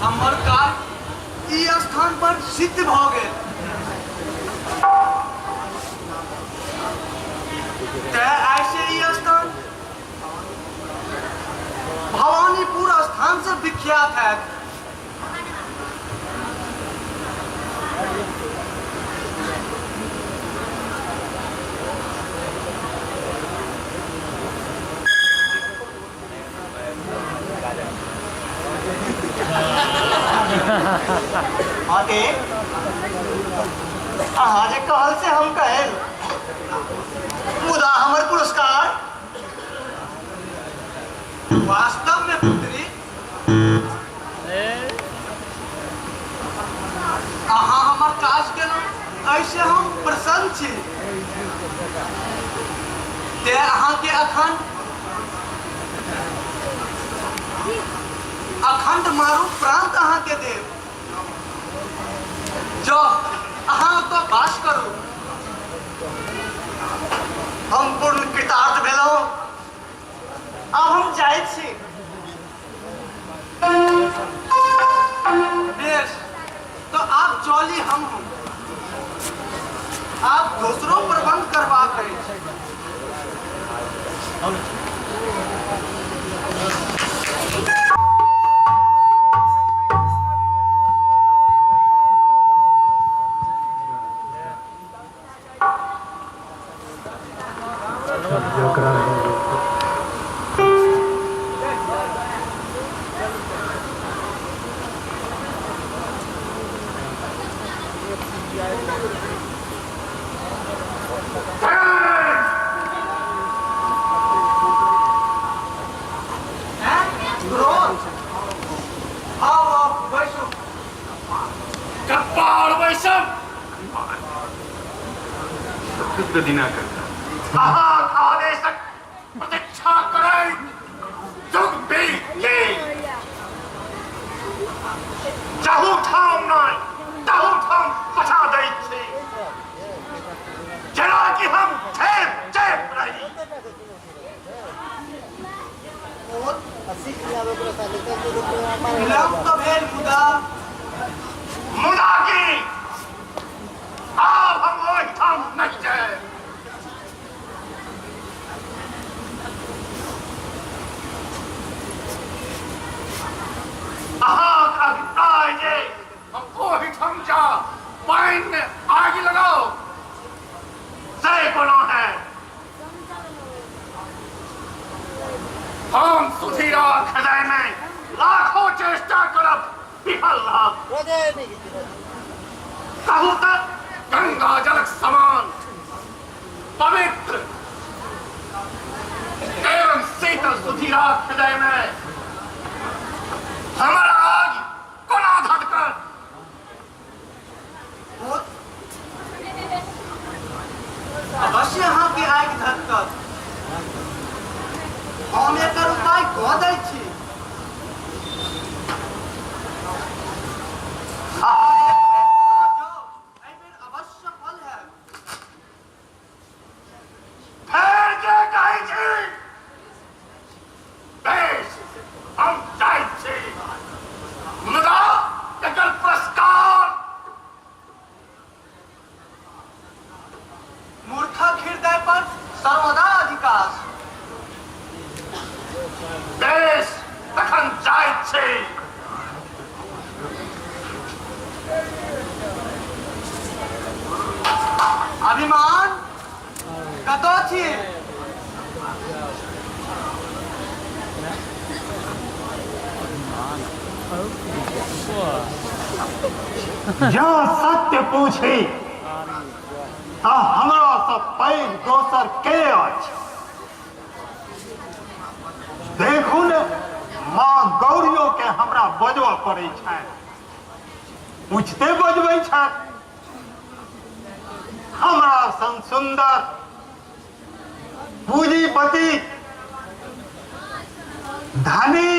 हमर काज ई स्थान पर सिद्ध भऽ गेल। तेँ आइसँ ई स्थान भवानीपुर स्थानसँ विख्यात हैत। अरे अहाँ जे कहल से हम कहल, मुदा हमर पुरस्कार? वास्तव में पुत्री, अहाँ हमर काज केलहुँ, एहिसँ हम प्रसन्न छी। तेँ अहाँके अखन अखंड मारू प्रांत अहाँके देब। जाउ, अहाँ ओतऽ वास करू। हम पूर्ण कृतार्थ भेलहुँ। आब हम जाइत छी। बेस, तो आब चली हम हूँ। आब दोसरो प्रबंध करबाक अछि। आउ आउ, बैसू। कपार बैसब। अहाँक आदेशक प्रतीक्षा करैत युग बीत गेल। जाहू ठाम नहि ताहू ठाम पठा दैत छी, जेना कि हम ठेप चेप रही। विलम्ब तऽ भेल, मुदा मुदा की? आब हम ओहिठाम नहि जायब। अहाँक अभिप्राय जे हम ओहिठाम जा पानिमे आगि लगाउ, से कोना हैत? हम सुधीराक हृदयमे लाखों चेष्टा करब विफल रहब। कहू तऽ, गंगा जलक समान पवित्र एवं शीतल सुधीराक हृदयमे हमर आगि कोना धधकत? अवश्य अहाँके आगि धधकत। हम एकर उपाय कऽ दै छी। एहिबेर अवश्य फल हैत। फेर जे कहै छी। बेस, हम जाइत छी, मुदा एकर पुरस्कार? मूर्खक हृदय पर सर्वदा अधिकार। बेस, तखन जाइत छी। अभिमान, कतऽ छी? जँ सत्य पूछी तऽ हमरासँ पैघ दोसर के अछि? देखू ने, माँ गौरियो के हमरा बजबऽ पड़ै छनि, पूछते बजबै छथि। हमरा सन सुन्दर पूंजीपति, धनी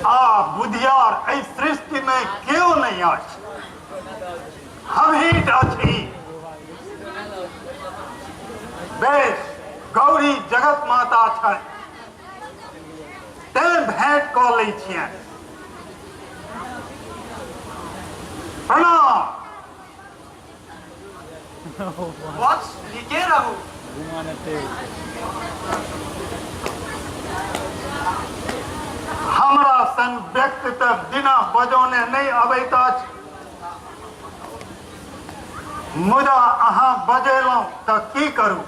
आ बुधियार एहि सृष्टि में केओ नहीं अछि, हमही अछि। बेस, गौरी जगत माता छथि, तें भेंट कऽ लै छियनि। प्रणाम। वत्स, नीके रहू। हमरा सन व्यक्ति तऽ बिना बजौने नहि अबैत अछि, मुदा अहाँ बजेलहुँ तऽ की करू?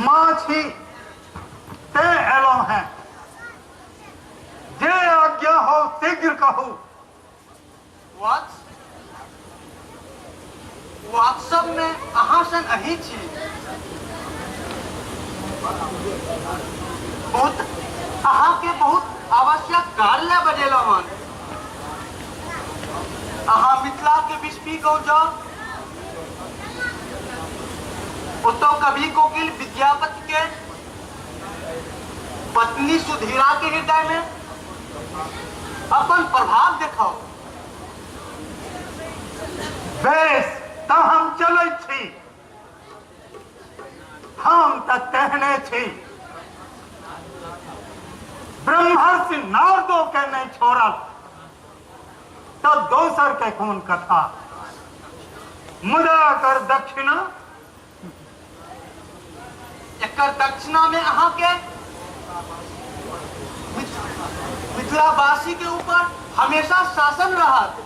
माँ छी तें एलहुँ हेँ। जे आज्ञा हो शीघ्र कहू। वत्स, वास्तवमे अहाँ सन अहीं छी। बहुत अहाँके बहुत आवश्यक कार्य लए बजेलहुँ हन। अहाँ मिथिलाके बिस्फी गाँव जाउ, ओतऽ कवि कोकिल विद्यापति के पत्नी सुधीरा के हृदय में अपन प्रभाव देखाउ। बेस, तऽ हम चलैत छी। हम तऽ तेहने छी, ब्रह्मर्षि नारदो के नहि छोड़ल तऽ दोसर के कोन कथा। मुदा एकर दक्षिणा? एकर दक्षिणा में अहाँके मिथिलावासी के ऊपर हमेशा शासन रहत।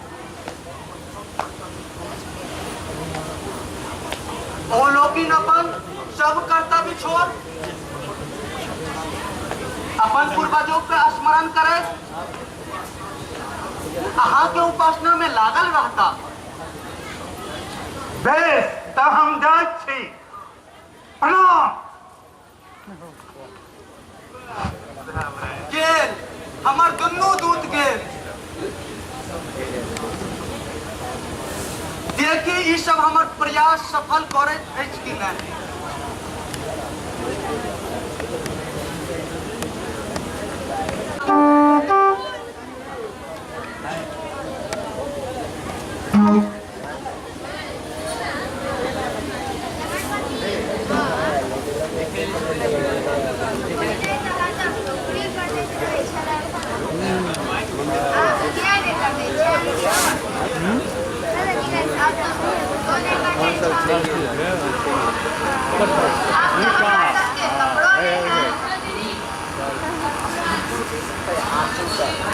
ओ लोकिन अपन सब कर्तव्य छोड़ अपन पूर्वजों के स्मरण करैत अहाँ के उपासना में लागल रहता। बेस, तऽ हम जाइत छी। प्रणाम। गेल हमर दुनू दूत गेल। देखी ई सब हमर प्रयास सफल करैत अछि कि नहि।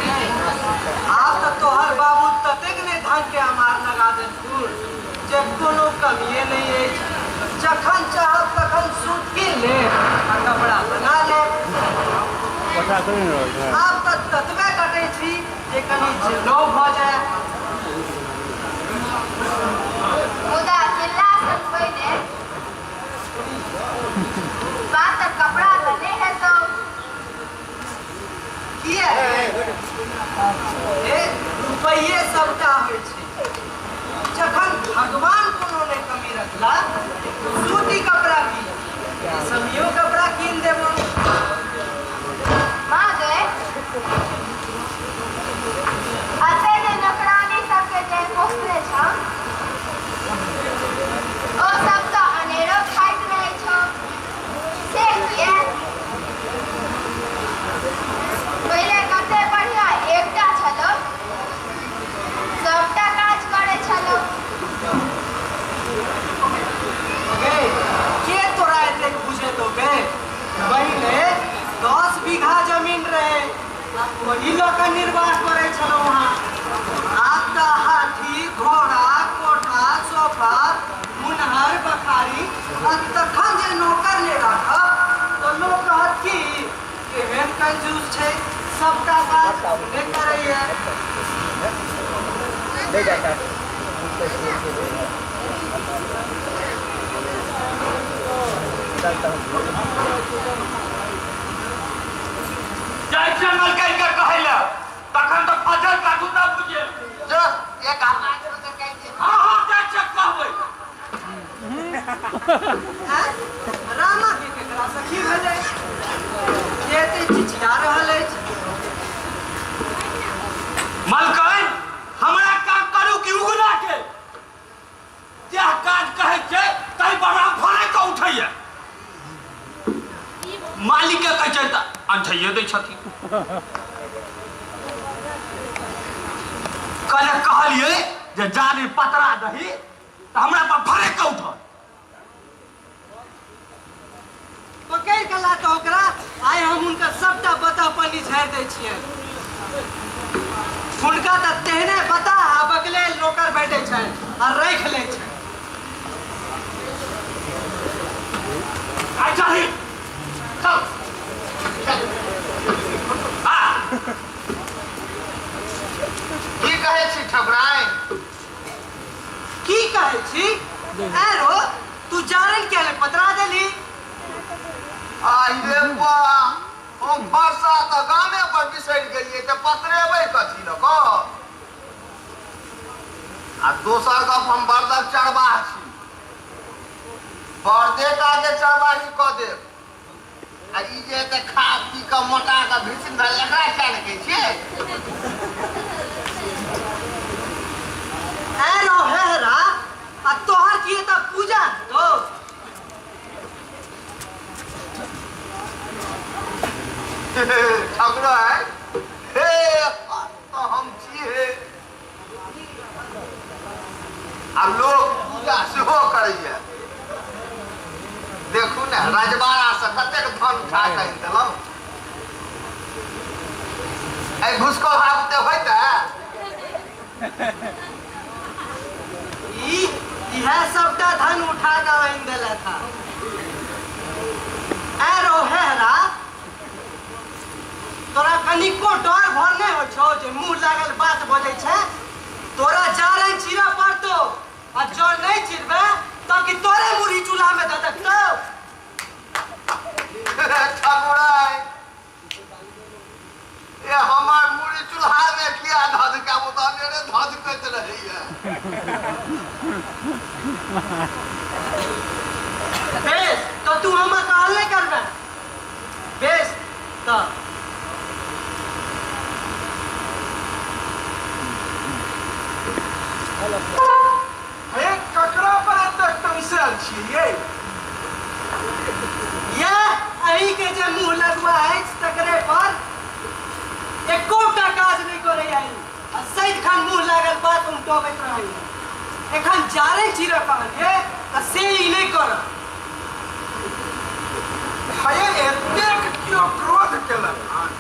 आब तऽ तोहर बाबू ततेक ने धानके अमार लगा देलखुन जे कोनो कमिए नहि अछि। जखन चाहब तखन सूत कीन लेब आ कपड़ा बना लेब। आब तऽ ततबे कटै छी जे कनि जिल्लो भऽ जाय। मुदा जिल्लासँ पहिने पातर कपड़ा तऽ नहि हेतौ। किया हे, रुपैये सबटा होइ छै। जखन भगवान कोनो नहि कमी रखला, सूती कपड़ा की समियो कपड़ा कीन देबो। माँ गए, अते जे नौकरानी सबके जे पोसने छौ, ओ सब तऽ अनेरो खाइत रहै छौ, से किए? पहिले कते बढ़िया एकटा छलौ, सबटा काज करै छलौ। गे, के तोरा एतेक बुझेतौ गे? पहिले 10 बीघा जमीन रहे आ ओही लऽ कऽ निर्वाह करै छलहुँ हँ। आब तऽ हाथी घोड़ा कोठा सोफा मुनहर बखारी, आ तखन जे नौकर नहि राखब तऽ लोक कहत कि केहन कंजूस छै, सबटा काज अपने करैए। जाइ छियै मलकाइन के कहै लए, तखन तऽ फजर काटू तब बुझे। जो एक हाथ हँ हँ, जाइ छियै कहबै। आँय? रामा के केकरा सखी भेलै जे एते चिचिया रहल अछि? मलकाइन, हमरा काम करू कि उगना के? जएह काज कहै छै ताहि पर राम फड़ै कऽ उठैया। मालिक के कहै छै तऽ अंठैये दै छथिन। कहले कहलियै। जे जाली पतरा दही तऽ हमरा पर भरे कऽ उठल। पकड़ि कऽ ला तऽ ओकरा, आइ हम हुनकर सबटा बता पानी झाड़ि दै छियनि। हुनका तऽ तेहने बता आ बकले नोकर भेटै छनि आ राखि लै छनि। आइ चलही, चल। आ की कहै छी ठकुराइन? की कहै छी? आरो तू जारन किया ने पतरा देली? आहि रे बा, हम फरसा तऽ गामे पर बिसरि गेलियै तऽ पतरेबै कथी लऽ कऽ? आ दोसर गप, हम बरदक चरबाह छी, बरदे टा के चरबाही कऽ देब। आ ई जे एते खा पी कऽ मोटा कऽ भिसिन भेल, एकरा किया ने कहै छियै? ऐ रौ हेहरा, आ तोहर की एतऽ पूजा हेतौ? ठकुराइन, हे तऽ हम छी हे, आ लोक पूजा सेहो करैया। देखू ने, रजवाड़ा से कतेक धन उठा कऽ आनि देलहुँ। एहि घुसखोर बुते होइत? ई इएह सबटा धन उठा कऽ आनि देलथि हँ। ऐ रौ हेहरा, तोरा कनिको डर भर नहि होइ छौ जे मुँह लागल बात बजै छै? तोरा जारन चीरऽ पड़तौ, आ जँ नहि चिरबे तऽ कि तोरे मुरही चूल्हामे धधकतौ? ठकुराइन, ए हमर मुड़ी चूल्हामे किया धधकाब? ओ तऽ अनेरे धधकैत रहैया। बेस, तऽ तू हमर कहल नहि करबे? बेस तऽ। हे, ककरा पर एतेक तमसायल छियै यै? यैह अही के जे मुँह लगुआ अछि तकरे पर। एकोटा काज नहि करैया ई, आ सदिखन मुँह लागल बात उमटबैत रहैया। एखन जारै चिरऽ कहलियै आ से ई नहि करत। हे, एतेक केओ क्रोध केलक हन?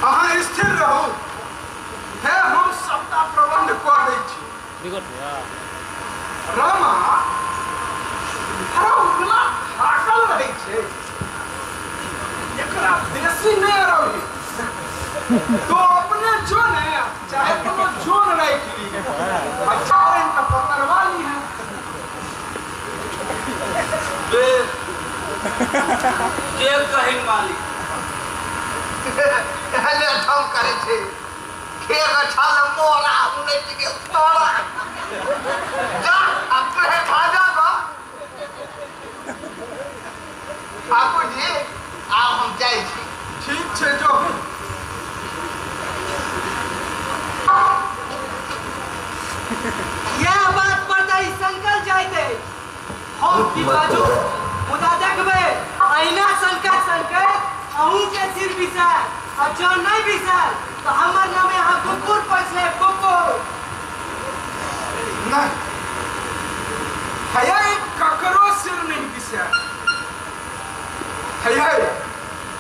अहाँ स्थिर रहू। हे, हम सबटा प्रबंध कऽ दै छी। रमा, अरे उगना थाकल रहै छै, एकरा बेसी नहि अरौही। तो अपने जो ने चाहे कोनो जोन राखि ली आ चारन के पकड़वा ली है। बेस, जे कही मालिक। एहने ठाम करै छै, खेग छल मोरा उनटि गेल तोरा। जा, आब तोहे खा जा गऽ। ठाकुर जी, आब हम जाइ छी। ठीक छै, जो। इएह बात पर तऽ ई संकल जाइत अछि। हम की बाजू, मुदा देखबै अहिना सनकैत सनकैत अहूँके सिर बिसायल, आ जँ नहि बिसायल तऽ हमर नामे अहाँ कुकुर पोसि लेब, कुकुर। नहि हयै, ककरो सिर नहि बिसायल। हयै,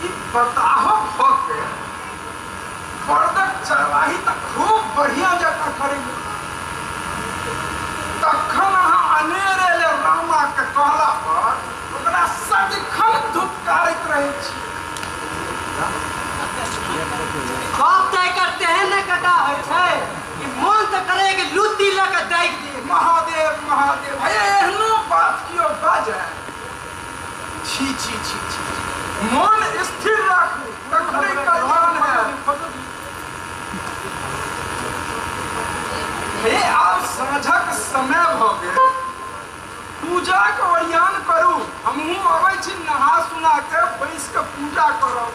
ई बताहो भऽ के बरदक चरवाही तऽ खूब बढ़िया जकाँ करैया, तखन अहाँ अनेरे ले रामा के कहला पर ओकरा सदिखन धुतकारैत रहै छी। बाप तऽ एकर तेहन ने कटा होइ छै कि मोन तऽ करे कि लुत्ती लऽ कऽ दागि दिए। महादेव महादेव! हे, एहनो बात कियो बाजै? छी छी छी छी! मोन स्थिर राखू, तखने कल्याण हैत। हे, आब साँझक समय भऽ गेल, पूजाक ओरियान करू। हमहूँ अबै छी, नहा सुना के बैस के पूजा करब।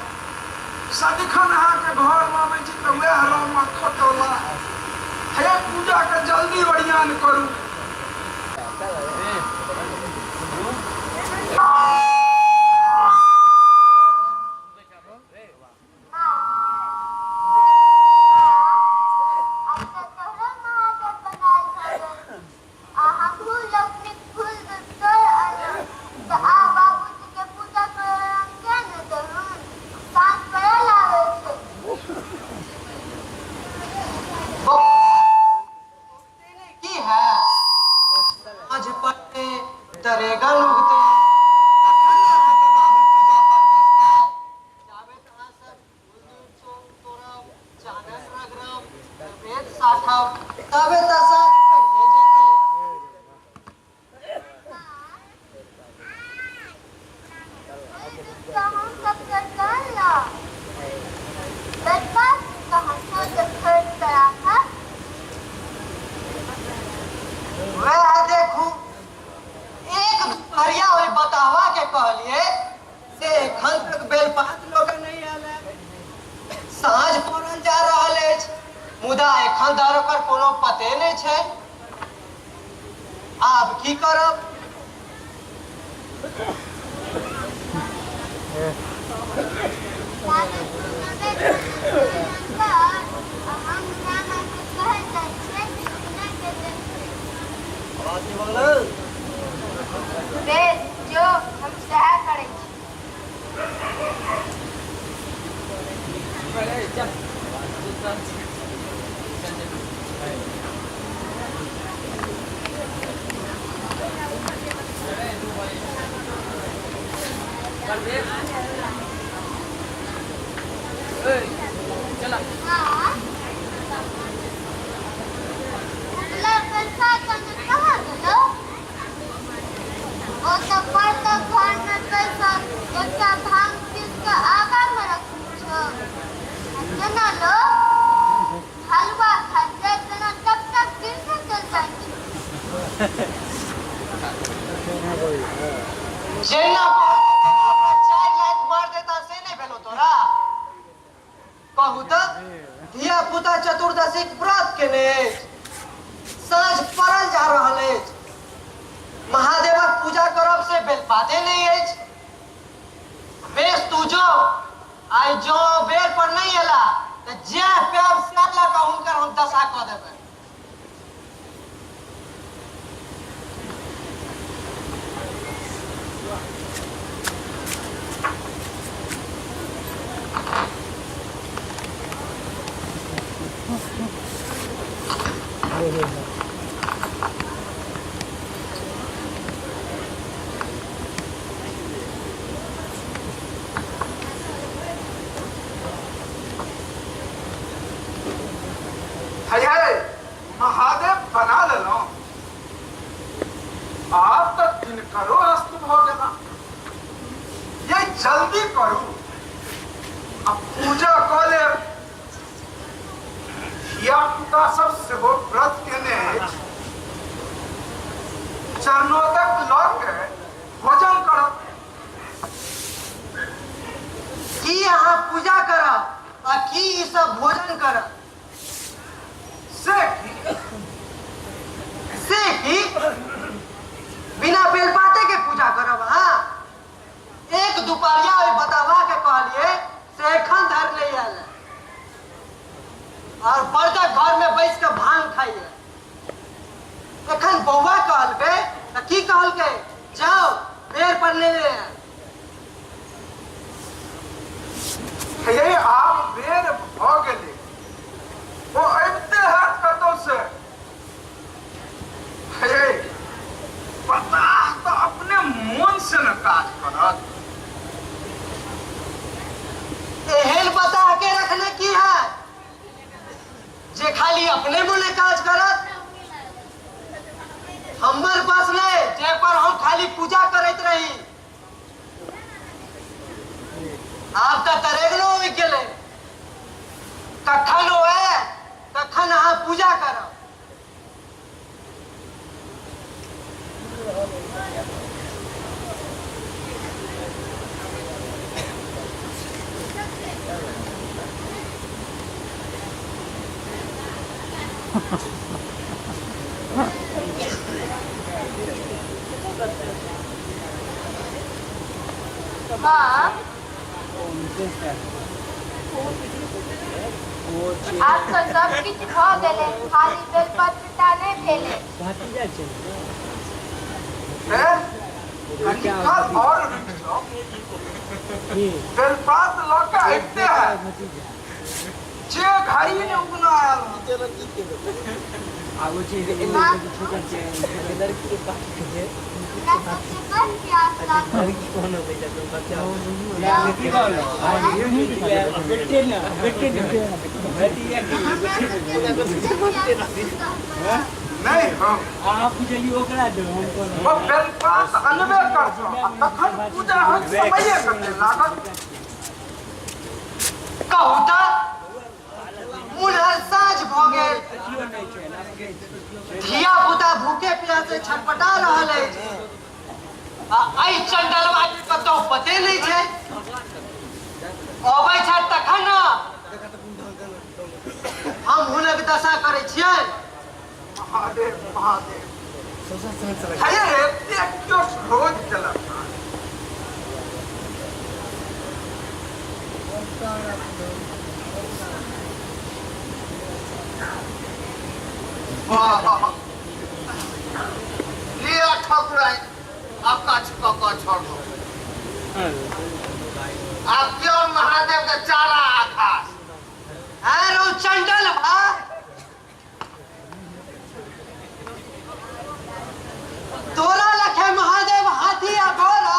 सदिखन अहाँके घरमे अबै छी तऽ वएह रामा खटोला। हे, पूजाके जल्दी ओरियान करू। राखब तबे तऽ साँझ पड़िए जेतै। तऽ हम सब कहलहुँ बेलपात कहाँ छौ जे खरीद कऽ राखब? वएह देखू, एक दुपहरिया ओहि बताहवा के कहलिए से एखन तक बेलपात लऽ कऽ नहि आयल है। साँझ पड़ल जा रहल अछि, मुदा एखन धरि ओकर कोनो पते नहि छै। आब की करब? ताबे तू नबे खाना कर आ हम रामाके कहि दै छियै जे उगनाके देखतै। बेस, जो, हम सएह करै छी। माँ, उगला पैसा तने कहाँ गेलो? ओ तऽ पड़तौ घरमे पैसा एकटा भांग पीस कऽ आगामे रखने छौ आ जेना लोक हलुआ खाइ छै तेना टप टप गिरने चलि जाइ छै। जेना कहलकै तेना ओकरा 4 लात मार देता से नहि भेलो तोरा? कहू तऽ, धिया पुता चतुर्दशीक व्रत केने अछि, साँझ पड़ल जा रहल अछि, महादेवक पूजा करब से बेलपाते नहि अछि। बेस तू जो, आइ जँ बेर पर नहि एला तऽ जैह पायब सएह लऽ कऽ हुनकर हम दशा कऽ देबनि। है है महादेव बना लेलहुँ, आब तऽ दिनकरो अस्त भऽ गेला। ये जल्दी करू आ पूजा कऽ लेब। धिया पुता सब सेहो व्रत केने अछि, चरणोदक लऽ के भोजन करब। की अहाँ पूजा करब आ की ई सब भोजन करब? से की? से की? बिना बेलपाते के पूजा करब अहाँ? एक दुपहरिया ओहि बतावा के कहलिए से एखन धरि नहि आयल है और बड़का घर में बैस के भांग खाइए। एखन बौआ कहलकै तऽ की कहलकै? जाओ बेर पर ले ले। हे आब बेर भऽ गेलै, ओ अबिते हैत कतौ से। हे पता तऽ अपने मोन से न काज करत। एहन बता के रखने की है जे खाली अपने मोने काज करत? हमर बस नहीं जे पर हम खाली पूजा करैत रही। आब तऽ तरेगनो उगि गेलै, कखन ओ आयत तखन अहाँ पूजा करब। माँ, आब तऽ सब किछु भऽ गेलै, खाली बेलपत्र टा नहि भेलै। हे कनी काल और रुकि जाउ, बेलपात लऽ के अबिते है। जे घड़ी ने उगना आयल। माँ, हमरा सबके बड़ प्यास लागल। हमरा सबके बड़ प्यास। नहि हम ओ बेलपात अनबे करतौ आ तखन पूजा होइत समये कते लागत। कहू तऽ मुनहर साँझ भऽ गेल, धिया पुता भूखे प्यासे छटपटा रहल अछि आ एहि चंडलवा के कतौ पते नहि छै। अबै छथि तखन ने हम हुनक दशा करै छियै। महादेव महादेव, हे एतेक क्यो क्रोध केलक हन? वाह, लिअ ठकुराइन, अकछ कऽ कऽ छोड़लहुँ। आब क्यो महादेव के चारा आ घास। ऐ रौ चंडल भा, तोरा लखे महादेव हाथी आ घोड़ा।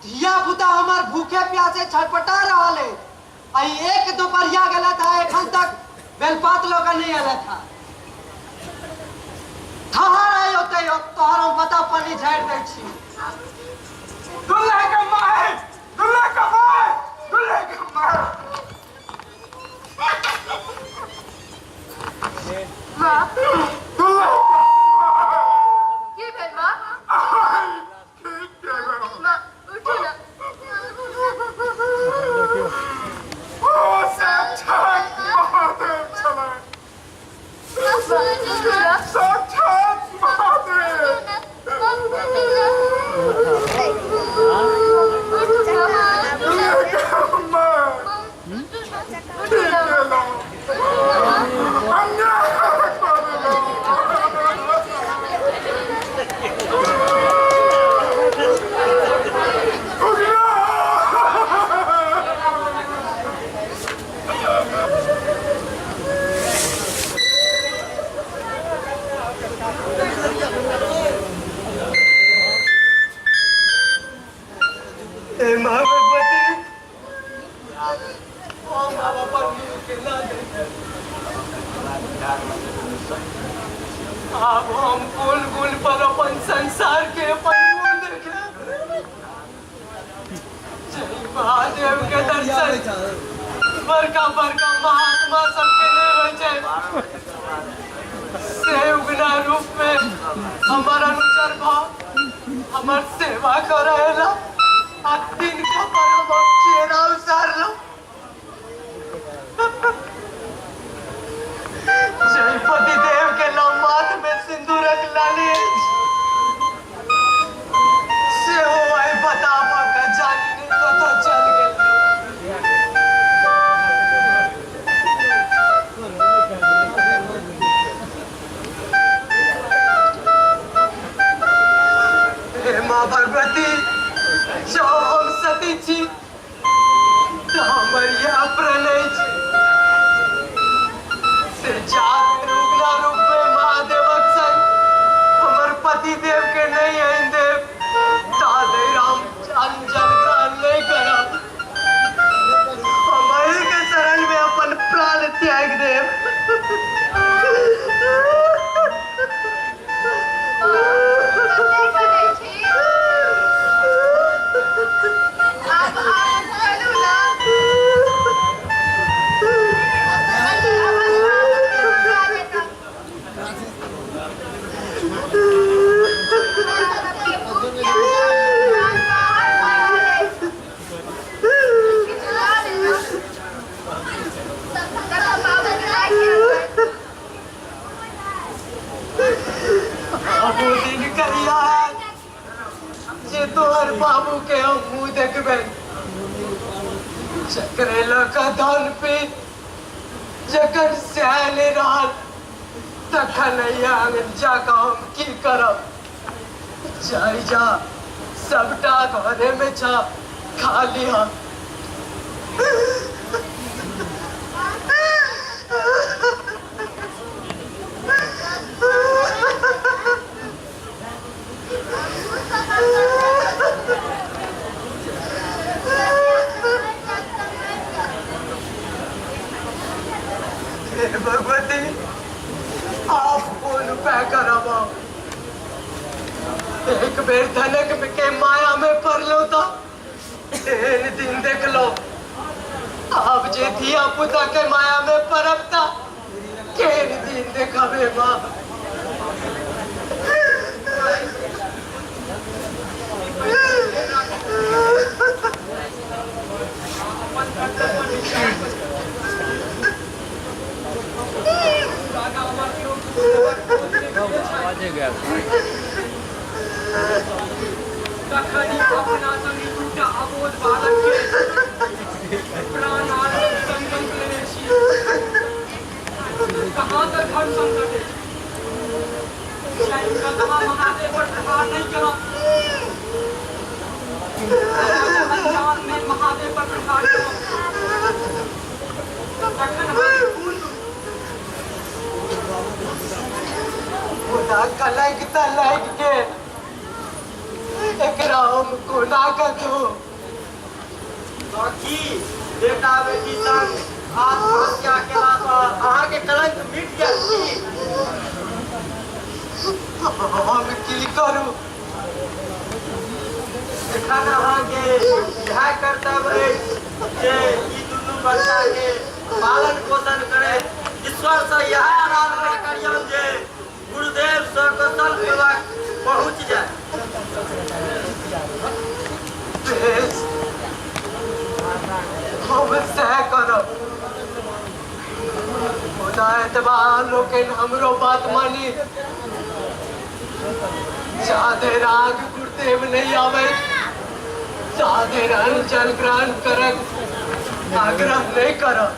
धिया पुता हमर भूखे प्यासे छटपटा रहल है। आई एक दोपहरिया गेला था, एखन तक बेलपात लऽ कऽ नहि आयल था। ठहर आइ ओतै, तोहर हम पता पानी झाड़ि दै छी। दुल्हे के माय, दुल्हे के माय, दुल्हे के माय। माँ, दुल्हे की भेल माँ? ठीक केलहुँ। माँ, उठू ना। ओ साक्षात महादेव छलै। उठू ना। साक्षात महादेव। दुल्हे के माय, ठीक केलहुँ। अन्याय कऽ देलहुँ। उगना! हे माँ भगवती, हम आब अपन मुँह केना देखब? आब हम कोन गुण पर अपन संसार के अपन मुँह देखेब? जय महादेव के दर्शन बड़का बड़का महात्मा सबके नहि होइ छै, से उगना रूप में हमर अनुचर भाव हमर सेवा करेला आ तिनका पर हम चेहरा उसारलहुँ। जय पतिदेव के नाम माथ में सिंदूरक लाली अछि, सेहो आइ बताबऽ के जानी नहि कतऽ चल गेल। हे माँ भगवती, जँ हम सती छी तऽ हमर इएह प्रणय छी से जात रुगना रूप में महादेवक संग हमर पतिदेव के नहि आनि देब ता धरि हम अंजल ग्रहण नहि करब। हम अही के शरण में अपन प्राण त्याग देब। कते बजै छी? आब आब चलू ना। आब ओ दिन कहिया आयत जे तोहर बाबू के हम मुँह देखबै, जकरे लऽ कऽ धन पी जखन सएह नहि रहल तखन एहि आङ्गन जा कऽ हम की करब? जाइ जा, सबटा घरेमे छ, खा लिह। हे भगवती, आप कोन उपाय करब? एक बेर धनक के माया में पड़लो तो एहन दिन देखलो। आब जे धिया पुता के माया में पड़ब त केहन दिन देखबे माँ। तखन अपना संग दूटा अबोध बालक के प्राण आनंद संकल्प लेने छी। कहाँ तक धर्म संकट अछि? कहाँ महादेव पर प्रहार नहि केलहुँ, अनजान में महादेव पर प्रहार केलहुँ, तखन हम कोन मुदा कलैक तऽ लागि गेल, एकरा हम कोना कऽ धो? तऽ की बेटा बेटी संग आत्महत्या केला सँ अहाँके कलंक मिट गेल की? हम की करू? एखन अहाँके इएह कर्तव्य अछि जे ई दुनू बच्चाके पालन पोषण करैत ईश्वरसँ इएह आराधना करियौन जे गुरुदेव सकुशल पूर्वक पहुँच जाय। बेस, हम सएह करब। मुदा एतबा अहाँ लोकनि हमरो बात मानी, जाधरि अहाँके गुरुदेव नहि आबै ताधरि अन्न जल ग्रहण करक आग्रह नहि करब।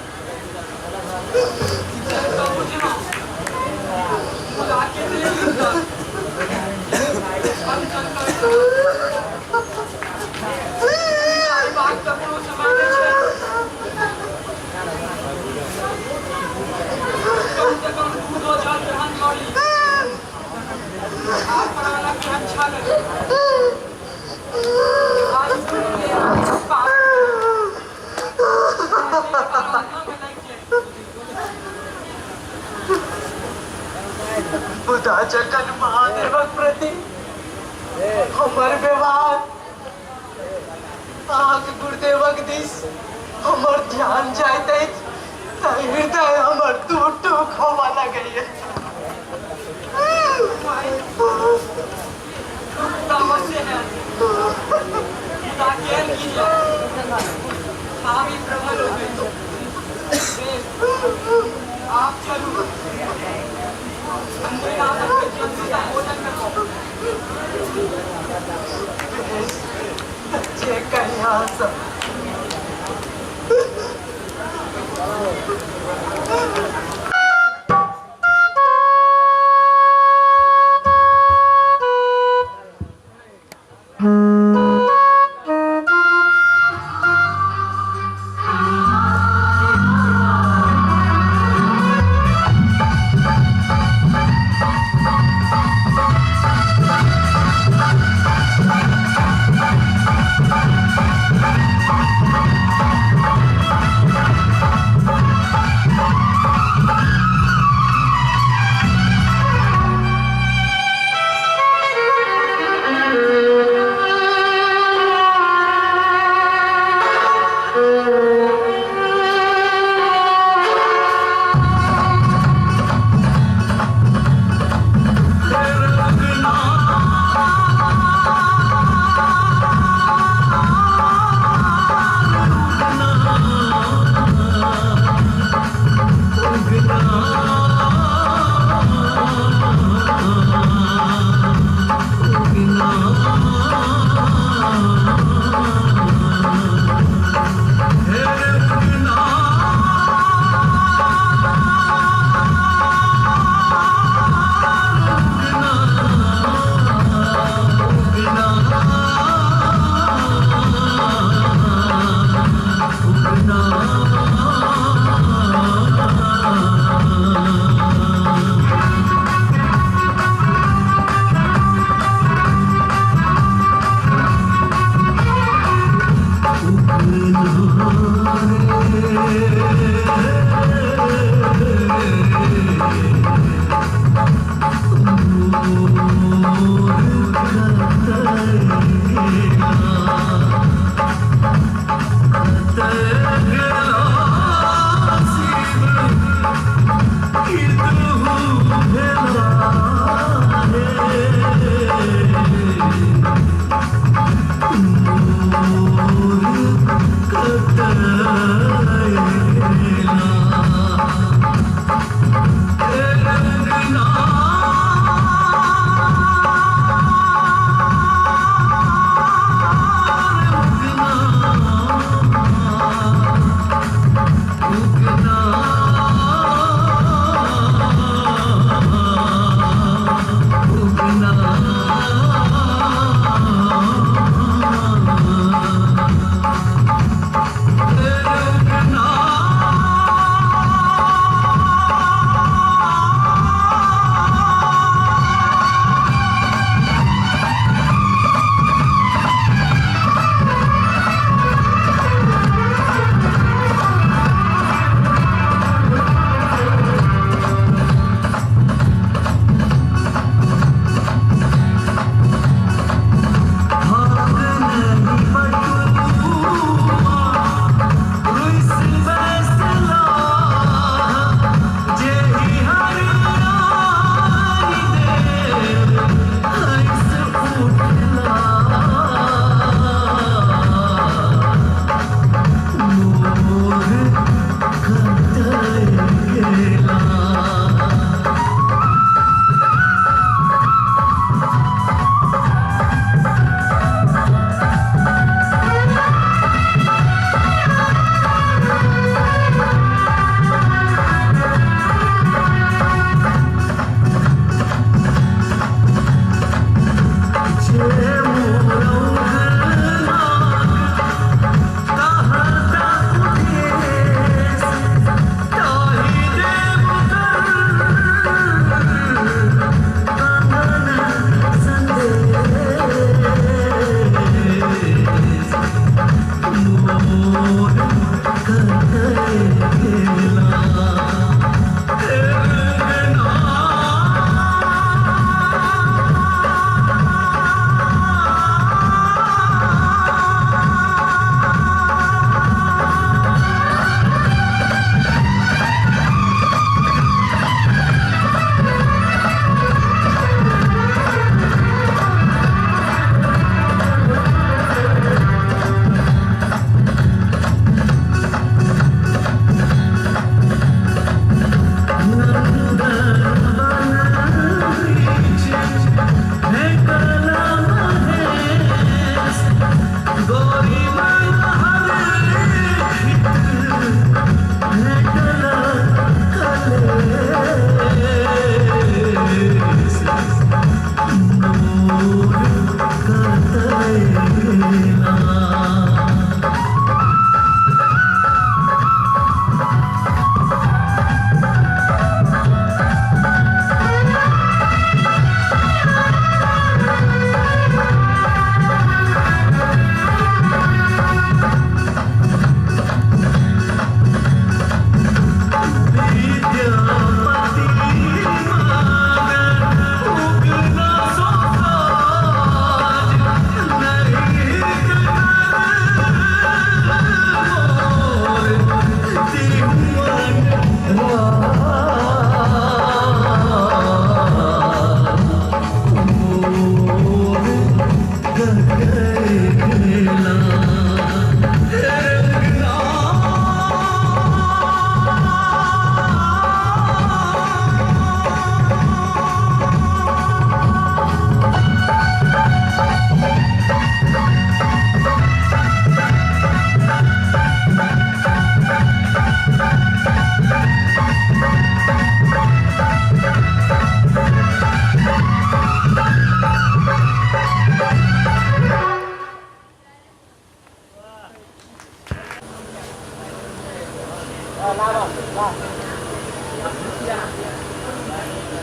मुदा जखन महादेवक प्रति हमर व्यवहार, अहाँके गुरुदेवक दिस हमर ध्यान जाइत अछि तऽ हृदय हमर दू टूक होबऽ लगैए। आप चलू, जे कहिया सब।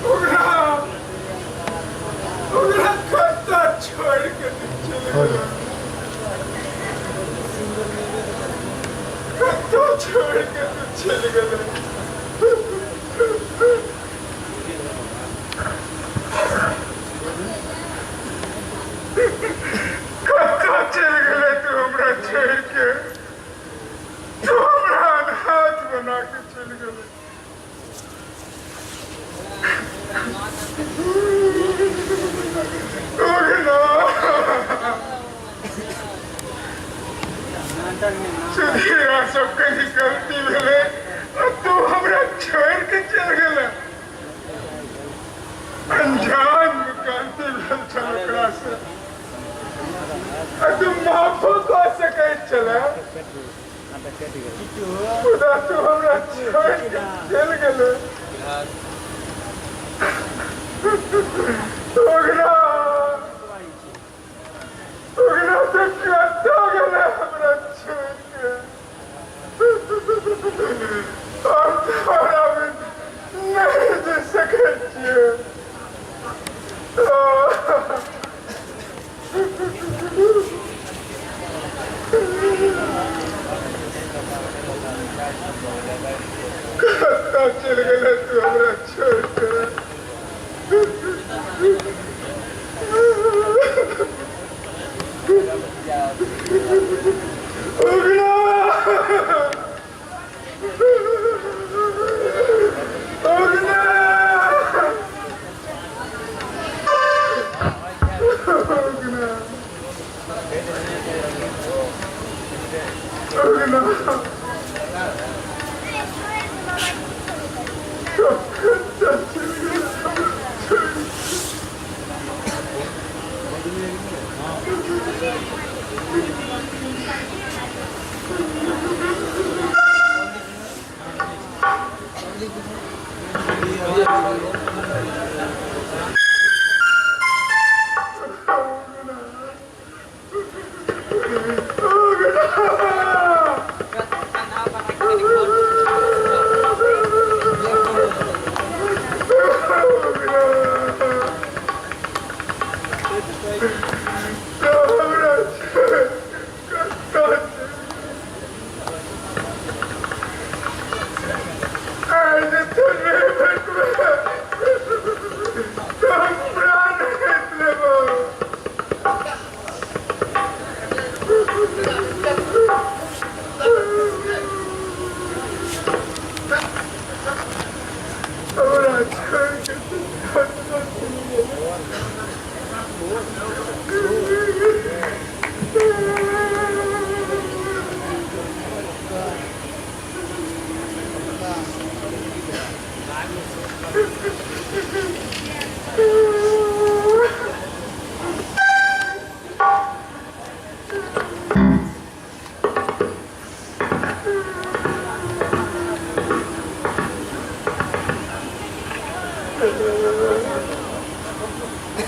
ओकरा ओकरा कतऽ छोड़ि के चलि गेलै, कतऽ छोड़ि के तू चलि गेलै। कतऽ चलि गेलै तू हमरा छोड़ि के? तू हमरा अनाथ बना के चलि गेलै। सुधीरा सब कहीं गलती भेलै आ तू हमरा छोड़ि के चलि गेलै। अनजान मे गलती भेल छल ओकरा से, आ तू माफो कऽ सकैत छलै, मुदा तू हमरा छोड़ि के चलि गेलै। ओकरा ओकरा तऽ कतऽ गेलै हमरा छोड़ि के? हम तोरा बिन नहि जी सकै छियै। कतऽ चलि गेलै तू हमरा छोड़ि के? उगना, उगना, उगना, उगना।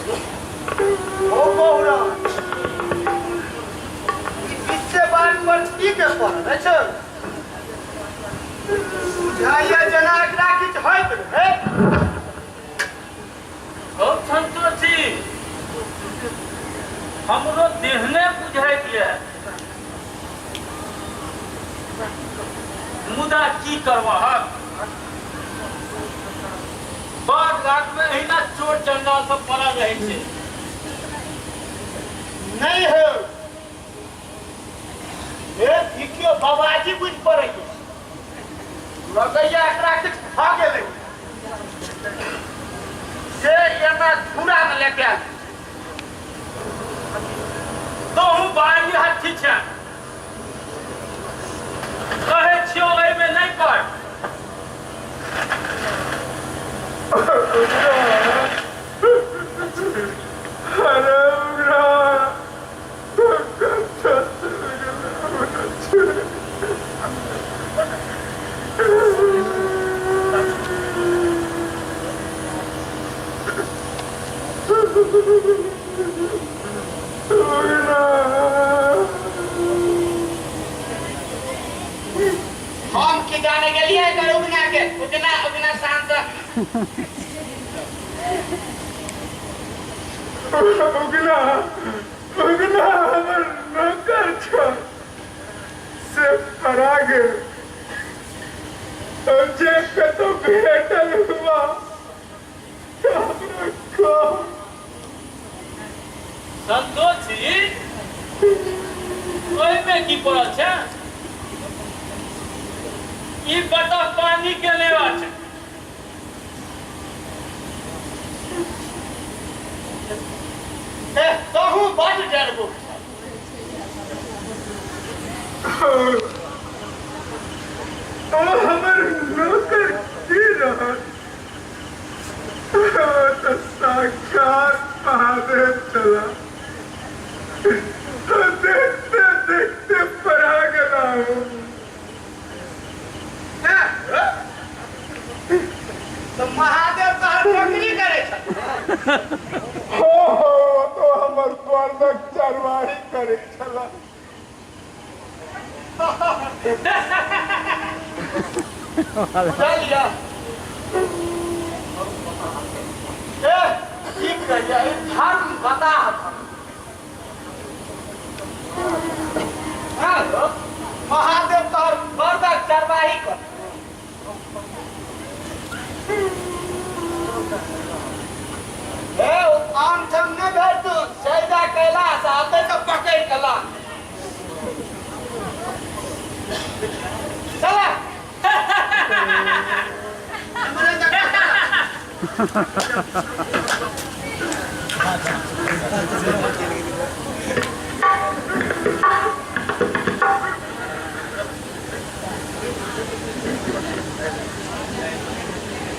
ओ बहुरा, ई बीचे बाट पर की के पड़ल अछि? बुझाइया जेना एकरा किछु होइत रहै। हौ संतोषी, हमरो देहने बुझाइत यऽ, मुदा की करबहक, बाट घाट मे एहिना चोर चंडाल सब पड़ल रहै छै। नहि हौ, हे ई केओ बाबाजी बुझि पड़ैए, लगैया एकरा किछु भऽ गेलै से एना धूरा मे लेटायल छै। तोहूँ बाहरी हट्ठी छें, कहै छियौ एहिमे नहि पड़। अरे उगना, कतऽ चलि गेलै हमरा छोड़ि? उगना। हँ। खिचाने गेलियै एकर उगना के, उगना उगना शान से। उगना उगना हमर नौकर छल से परा गेल। हम जे कतौ भेटल हुआ तऽ हमरा कहू। संतोषी, ओहिमे की पड़ल छै? ई बतह पानी के लेवा छै। ए, तहु बड डरबो। ओ हमर नौकर की रहत, ओ तऽ साक्षात महादेव छला। देखते देखते परा गेला। तऽ महादेव तोहर नौकरी करै छल? हो हो, तो हमर बर्दक चरवाही करै छला। बुझलियै? ए, की कहियै, ई धर्म बता। हेलो, महादेव तोहर बर्दक चरवाही कर। ए, ओ आन ठाम नहि भेटतौ, सैदा कैलाश आते तऽ पकड़ि कऽ ला। चला।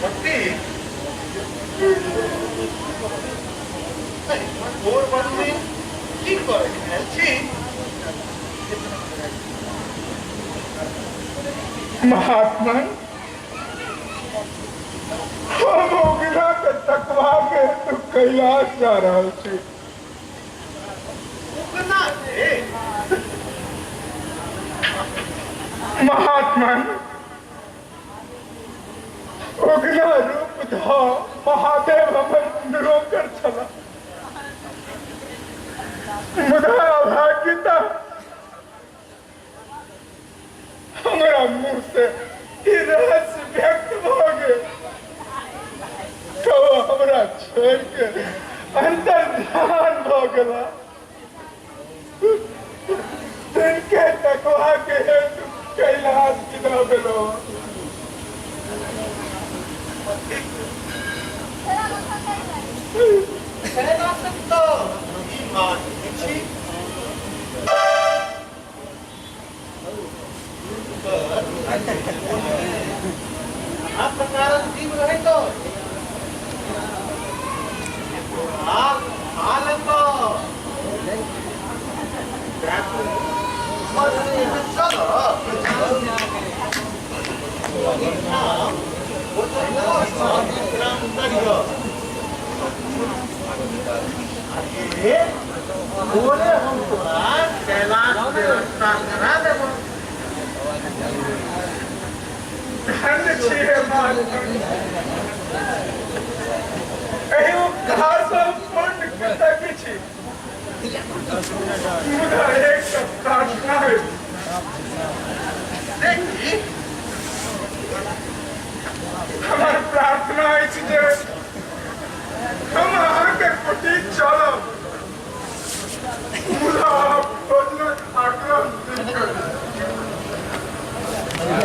भक्ति भोर बनमे की करै आयल छी? महात्मा, हम उगना के तकवा के हेतु कैलाश जा रहल छी। उगना के? महात्मा, उगना रूप धऽ महादेव हमर नौकर छला, मुदा अभाग्यता हमरा मुंह से ई रहस्य व्यक्त भऽ गेल तो हमरा छोड़ि के अंतर ध्यान भऽ गेला। तिनके तकवा के हेतु कैलाश विदा भेलहुँ। कैलाशक तऽ ई मार्ग छी नाना प्रकारक जीव रहैत अछि। हाल चल। बोले, हम तोरा कैलाश के रास्ता करा देबो। धन्य छी हे महात्मा, एहि उपकार सँ हम पूर्ण कृतज्ञ छी, मुदा एक प्रार्थना अछि। देखी। हमर प्रार्थना अछि जे हम अहाँके कुटी चलब, मुदा अहाँ भोजनक आग्रह नहि करू,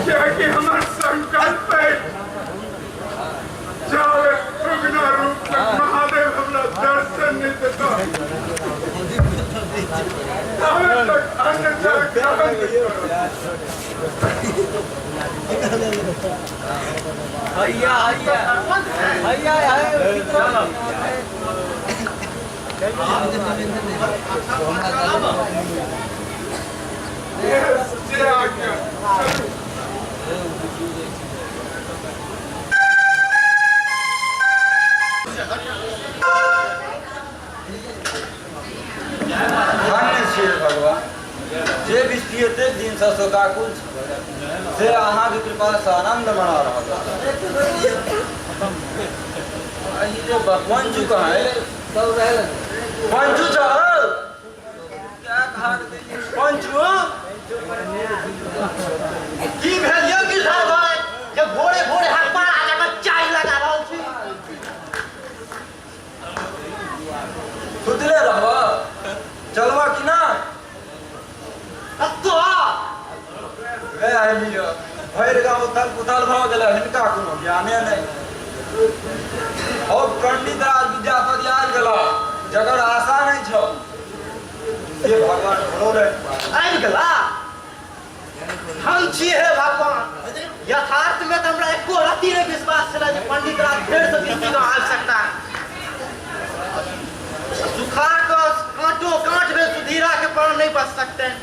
कियाकि हमर संकल्प अछि, जाबे उगना रूप में महादेव हमरा दर्शन नहि देता, ताबे तक अन्न जल ग्रहण नहि करब। भैया भैया भैया। Yes, जे आज्ञा, चलू। धन्य छियै भगवान, जे व्यक्ति एतेक दिनसँ शोकाकुल छल। से अहाँके कृपासँ आनन्द मना रहल अछि। आ ई जे पंचू कहाँ है? पंचू चल पंचू की भेल यौ गिरधर भाई जे भोरे भोरे हकबार जकाँ चाय लगा रहल छी? सुतले रहब चलबा कि ना? कतऽ वएह लिअ, भरि गाँव उथल पुथल भऽ गेलै, हिनका कोनो ज्ञाने नहि। और पंडित राज विद्यापति आबि गेला जकर आशा नहि छल से भगवान भरोले आबि गेला। हम छी हे भगवान, यथार्थ में तऽ हमरा एको रत्ती नहि विश्वास छलै जे पंडित राज फेर से बिस्ती गाँव आबि सकता। सुखा कऽ कांटो कांट में सुधीरा के प्राण नहीं बच सकते।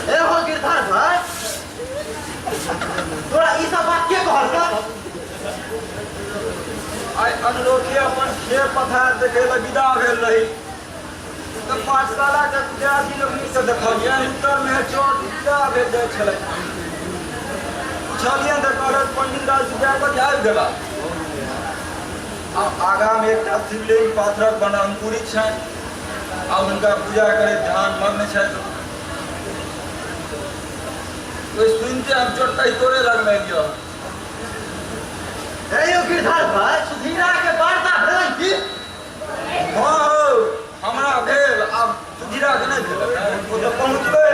ए हो गिरधर भाई, तोरा ई सब बात के कहलकौ? आइ अनलोखे अपन खेत पथार देखै लए विदा भेल रही तऽ पाठशाला के विद्यार्थी लोकनि से देखलियनि उत्तर मे चोट विदा भेल जाइ छलै। पुछलियनि तऽ कहलक पंडित राज विद्यापति आबि गेला। आ आगाँमे एकटा शिवलिंग पाथरक बनल अंकुरित छनि आ हुनका पूजा करैत ध्यान मग्न छथि। ओहि सुनिते हम चोटै तोरे लगमे एलियौ। हे यौ गिरधर भाई, सुधीरा के वार्ता भेलै की? हँ हौ, हमरा भेल, आब सुधीरा के नहि भेल, ओ तऽ पहुँचबै।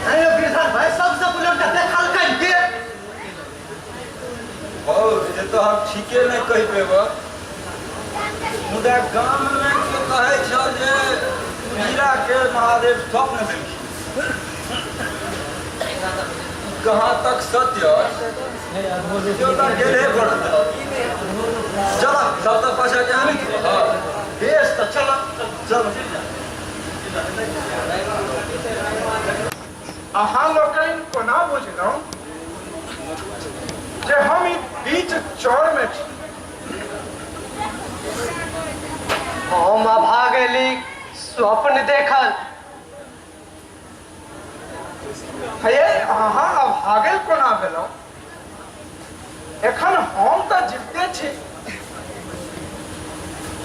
हे यौ गिरधर भाई, सबसँ पहिले हुनका देखलकै के? हौ, से तऽ हम ठीके नहि कहि पेबह, मुदा गाममे केओ कहै छल जे सुधीरा के महादेव स्वप्न देलखिन। कहाँ तक सत्य अछि केओ तऽ गेले पड़त। चल सब तऽ पाछा के हम बेस तऽ चल चल। अहाँ लोकनि कोना बुझलहुँ जे हम ई बीच चौर में छी? हम अभागली स्वप्न देखल। हे अहाँ अभागल कोना भेलहुँ? एखन हम तऽ जीविते छी।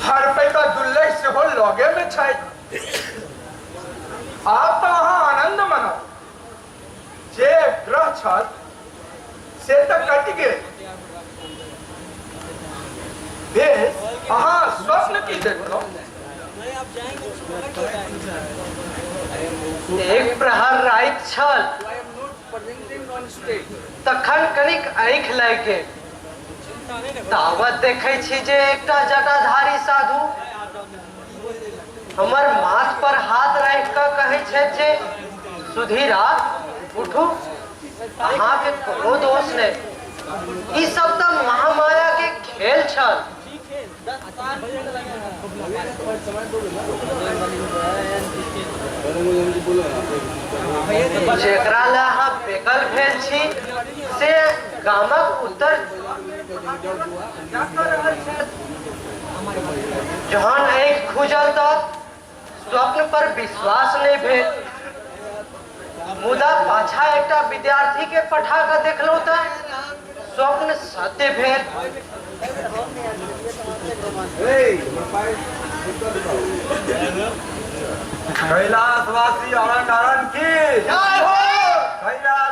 हर पैबा दुल्लै सेहो लगे में छै। आब तऽ अहाँ आनंद मनाउ। जे ग्रह छल से तऽ कटि गेल। बेस, अहाँ स्वप्न की देखलहुँ? एक प्रहर राति छल, तखन कनिक आँखि लागि गेल। तावत देखै छी जे एकटा जटाधारी साधु हमर माथ पर हाथ राखि कऽ कहै छथि जे सुधीरा उठू, अहाँके कोनो दोष नहि, ई सब तऽ महामाया के खेल छल। जेकरा लए अहाँ बेकल भेल छी से गामक उत्तर जहन आँखि खुजल तऽ स्वप्न पर विश्वास नहि भेल, मुदा पाछा एकटा विद्यार्थी के पठा कऽ देखलहुँ तऽ स्वप्न सत्य भेल। कैलाशवासी अरण अरण की जय हो। कैलाश